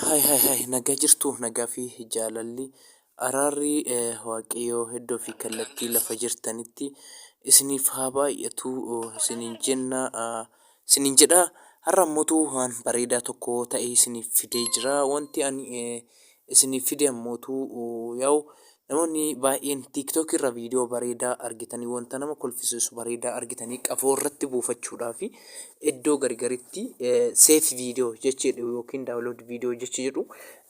Hai hai hai, nagaa jirtu? Nagaa fi jaalalli, araarri Waaqayyoo iddoo fi kallattii lafa jirtanitti isiniif haa baay'atu isiniin jenna, isiniin jedha. Har'a ammootu waan bareedaa tokko ta'e isiniif fidee jira. Wanti ani isiniif fide ammootu, yaa'u, namoonni baay'een TikTok irra viidiyoo bareedaa argitanii, wanta nama kolfisiisu bareedaa argitanii, qafoo irratti buufachuudhaaf iddoo gargaritti save video jechi jedhu yookiin download video jechi jedhu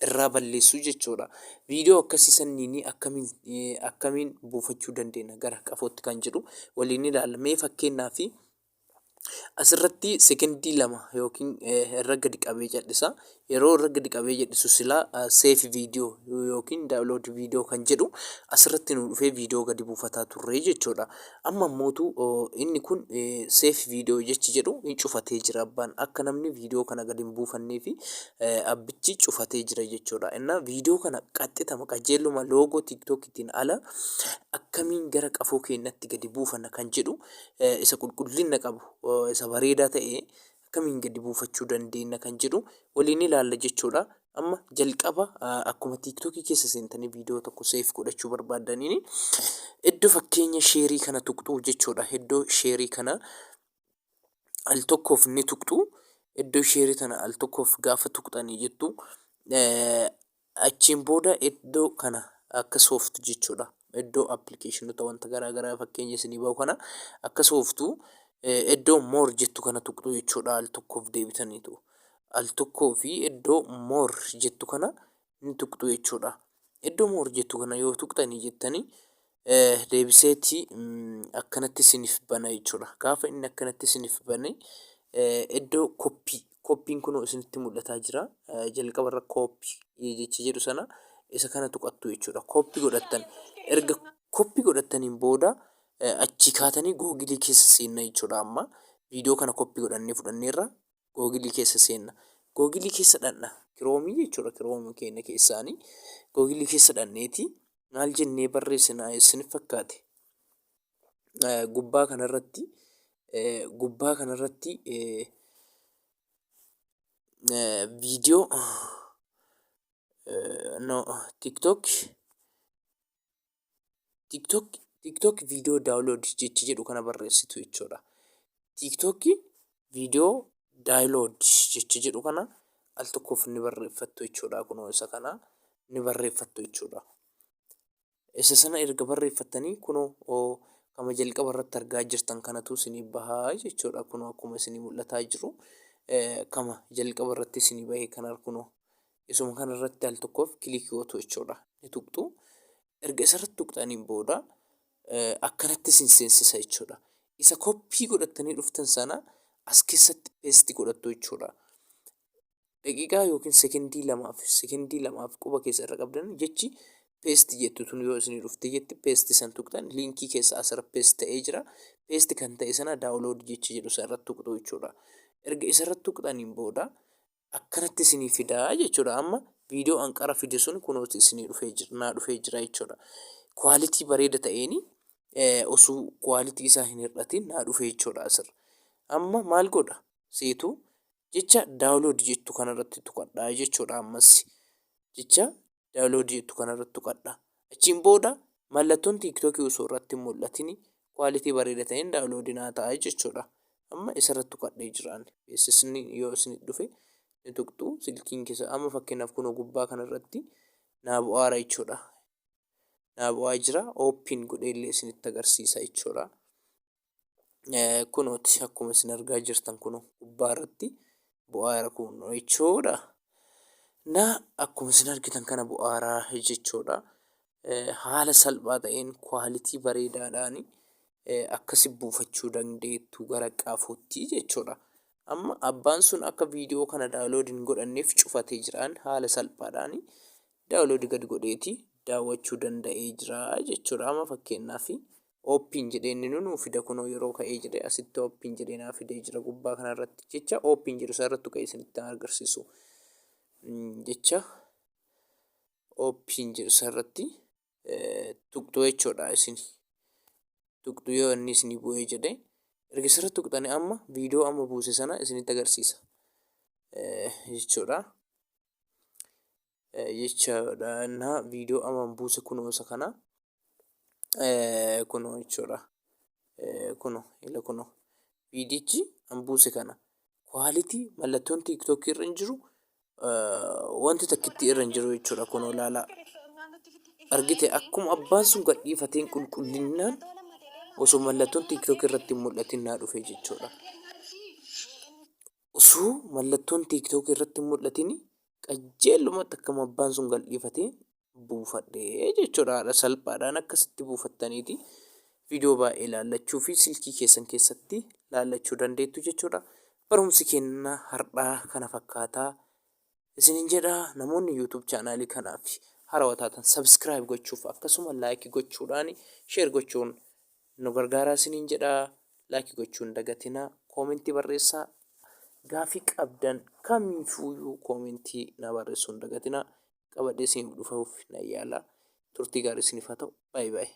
irraa balleessuu jechuudha. Viidiyoo akkasii sanniin akkamiin buufachuu dandeenya gara qafootti kan jedhu waliin ilaalla. Mee fakkeenyaaf asirratti sekendii 2 yookiin irra gadi qabee cal'isa. Yeroo irra gadi qabee jal'isu silaa save video yookiin download video kan jedhu asirratti nu dhufee viidiyoo gadi buufataa turre jechuudha. Amma ammootu inni kun save video jechi jedhu hin cufatee jira abbaan, akka namni viidiyoo kana gadi hin buufannee fi abbichi cufatee jira jechuudha. Innaa viidiyoo kana qaxxitama qajeeluma loogoo TikTokiitiin ala akkamiin gara qafoo keenyatti gadi buufanna kan jedhu, isa qulqullina qabu, isa bareedaa ta'e akkamiin gadi buufachuu dandeenya kan jedhu waliin ilaalla jechuudha. Amma jalqaba akkuma TikTokii keessa seentanii viidiyoo tokko save godhachuu barbaaddaniin iddoo fakkeenya share kana tuqxuu jechuudha. Iddoo share kana al tokkoof ni tuqxu. Iddoo share kana al tokkoof gaafa tuqxanii jettu, achiin booda iddoo kana akka sooftu jechuudha. Iddoo appilikeeshinoota wanta garaa garaa fakkeenya isinii bahu kana akka sooftu, iddoo more jettu kana tuqxu jechuudha al tokkoof deebitaniitu. Al tokkoo fi iddoo more jettu kana ni tuqxu jechuudha. Iddoo more jettu kana yoo tuqxanii jettanii, deebiseeti akkanatti isiniif bana jechuudha. Gaafa inni akkanatti isiniif bane, iddoo copy, copyn kunoo isinitti mul'ataa jira. Jalqaba irra copy jecha jedhu sana, isa kana tuqattu jechuudha. Copy godhattan. Erga copy godhattaniin booda achii kaatanii Google keessa seenna jechuudha amma. Viidiyoo kana copy godhannee fudhanneerra, Google keessa seenna. Google keessa dhanna. Chrome jechuudha, Chrome keenya keessaanii. Google keessa dhanneeti maal jennee barreessina isin fakkaate? Gubbaa kanarratti viidiyoo, no, TikTok video download jechi jedhu kana barreessitu jechuudha. TikTok video download jechi jedhu kana al tokkoof ni barreeffattu jechuudha. Kunoo isa kana ni barreeffattu jechuudha. Isa sana erga barreeffattanii, kunoo kama jalqaba irratti argaa jirtan kanatu isinii bahaa jechuudha. Kunoo akkuma isinii mul'ataa jiru, kama jalqaba irratti isinii bahee kana, kunoo isuma kana irratti al tokkoof click gootu jechuudha. Ni tuqxu. Erga isarratti tuqxaniin booda akkanatti isin seensisa jechuudha. Isa copy godhattanii dhuftan sana as keessatti paste godhattu jechuudha. Daqiiqaa yookiin sekendii 2f quba keessa irra qabdan, jechi paste jettu tun yoo isinii dhufte jetti, paste san tuqxan. Liinkii keessa asirra paste ta'ee jira. Paste kan ta'e sana download jechi jedhu isa irratti tuqxu jechuudha. Erga isarratti tuqxaniin booda akkanatti isinii fidaa jechuudha. Amma viidiyoo anqara fide sun kunooti isinii dhufee jira, naa dhufee jira jechuudha. Quality bareeda ta'een, osoo quality isaa hin hir'atin naa dhufee jechuudha asirra. Amma maal godha seetu? Jecha download jettu kanarratti tuqadhaa jechuudha ammas. Jecha download jettu kanarratti tuqadha. Achiin booda mallattoon TikTokii osoo irratti hin mul'atin quality bareeda ta'een download naa ta'a jechuudha. Amma isarratti tuqadhee jiraan. Beeksisni yoo isin dhufe ni tuqxu silkiin keessa. Amma fakkeenyaaf kunoo gubbaa kanarratti naa bu'aara jechuudha. Naa bu'aa jira. Open godhee illee isinitti agarsiisa jechuudha. Kunooti akkuma isin argaa jirtan, kunoo gubbaa irratti bu'aara kun jechuudha. Na akkuma isin argitan kana bu'aaraa jechuudha. Haala salphaa ta'een quality bareedaadhaan akkasi buufachuu dandeettu gara qafootti jechuudha. Amma abbaan sun akka viidiyoo kana download hin godhanneef cufatee jiraan, haala salphaadhaan download gadi godheeti daawwachuu danda'ee jira jechuudha. Amma fakkeenyaaf open jedhee inni nuu fida. Kunoo yeroo ka'ee jedhee asitti open jedhee naa fidee jira. Gubbaa kanarratti jecha open jedhu isa irratti tuqee isinitti agarsiisu. Jecha open jedhu isa irratti tuqxu jechuudha isin. Tuqxu yoo inni isinii bu'ee jedhee. Erga isarratti tuqxanii, amma viidiyoo amma buuse sana isinitti agarsiisa jechuudha. jechaadha. Innaa viidiyoo aman buuse kunoo isa kana kunoo jechuudha. Kunoo ila kunoo viidichi an buuse kana quality mallattoon tiiktookii irra hin jiru, wanti takkitti irra hin jiru jechuudha. Kunoo ilaalaa, argite, akkuma abbaan sun gadhiifateen qulqullinnaan osoo mallattoon tiiktookii irratti hin mul'atin naa dhufe jechuudha. Osoo mallattoon tiiktookii irratti hin mul'atin qajeelumatti akkuma abbaan sun gadhiifatee buufadhe jechuudha. Haala salphaadhaan akkasitti buufattaniiti viidiyoo baay'ee ilaallachuu fi silkii keessan keessatti ilaallachuu dandeettu jechuudha. Barumsi keenya har'aa kana fakkaataa isinin jedha. Namoonni YouTube chaanaalii kanaaf haarawaa taatan subscribe gochuuf akkasuma like gochuudhaan share gochuun nu gargaaraa isinin jedha. Like gochuun dagatina, koomentii barreessaa, gaafii qabdan kamiifuyyuu koomentii na barreessuu hin dagatina. Qabadhee isiniif dhufuuf nan yaala. Turtii gaarii isiniif haa ta'u. Baay'ee baay'ee.